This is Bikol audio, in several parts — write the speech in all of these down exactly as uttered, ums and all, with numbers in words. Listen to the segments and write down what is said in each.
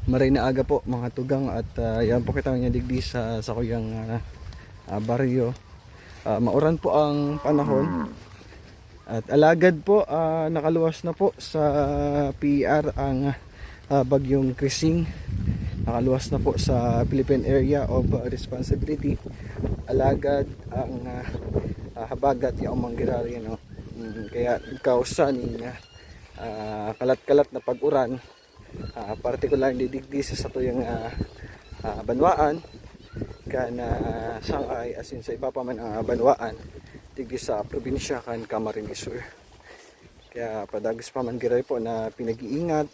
Maray na aga po, mga tugang, at, ah, yan po kita ngayon digdi sa, sa kuyang, ah, ah, baryo. Ah, mauran po ang panahon. At alagad po, ah, nakaluwas na po sa P E R ang, ah, bagyong Krising. Nakaluwas na po sa Philippine Area of, ah, Responsibility. Alagad ang, ah, ah, habagat yaong manggiraray, no? Mm, kaya kausa ning, ah, ah, kalat-kalat na pag-uran, ah, partikular ni digdi sa satuyang, ah, ah, banwaan, kan, ah, Sangay, asin sa iba pa man ang, ah, banwaan, digdi sa probinsya kan Camarines Sur. Kaya padagos pa man giray po na pinag-iingat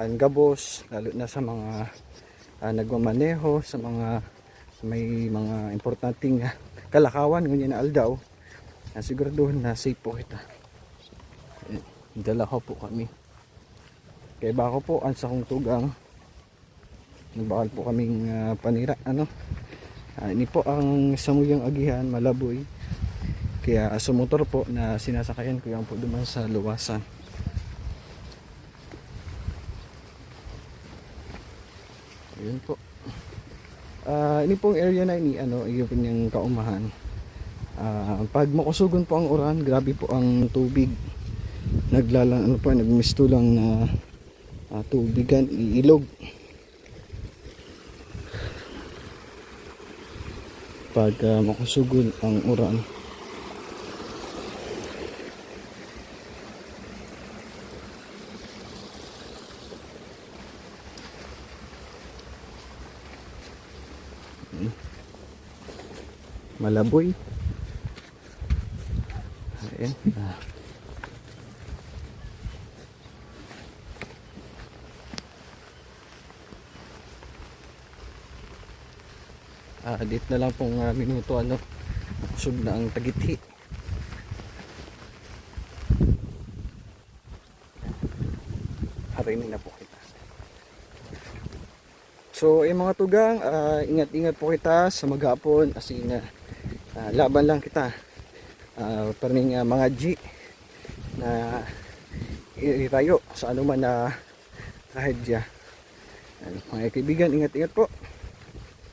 ang gabos, lalo na sa mga, ah, nagmamaneho, sa mga, sa may mga importanteng, ah, kalakawan ngunyan na aldaw, na siguraduhon na safe po kita. Eh, dala ko po kami. Kaya bako po, ang sakong tugang, nagbakal po kaming, ah, panira, ano. Ah, ini po ang samuyang agihan, malaboy. Kaya sa motor po na sinasakayan ko yan po duman sa luwasan. Ayun po. Ah, ini pong area na ini, ano, iyo po niyang kaumahan. Ah, pag makusugon po ang uran, grabe po ang tubig. Naglalang, ano pa, nagmistulang na, ah, tubigan, iilog. Pag, ah, makusugon ang uran. Hmm. Malaboy. Ayan. Ah. Ah, dito na lang pong, ah, minuto, ano, kusog na ang tagithi. Harini na po kita. So, eh, mga tugang, ah, ingat-ingat po kita sa maghapon, as in, ah, ah, laban lang kita. Ah, permi nga mga G na i-, irayo sa anuman na trahedya. Ayun, mga kaibigan, ingat-ingat po.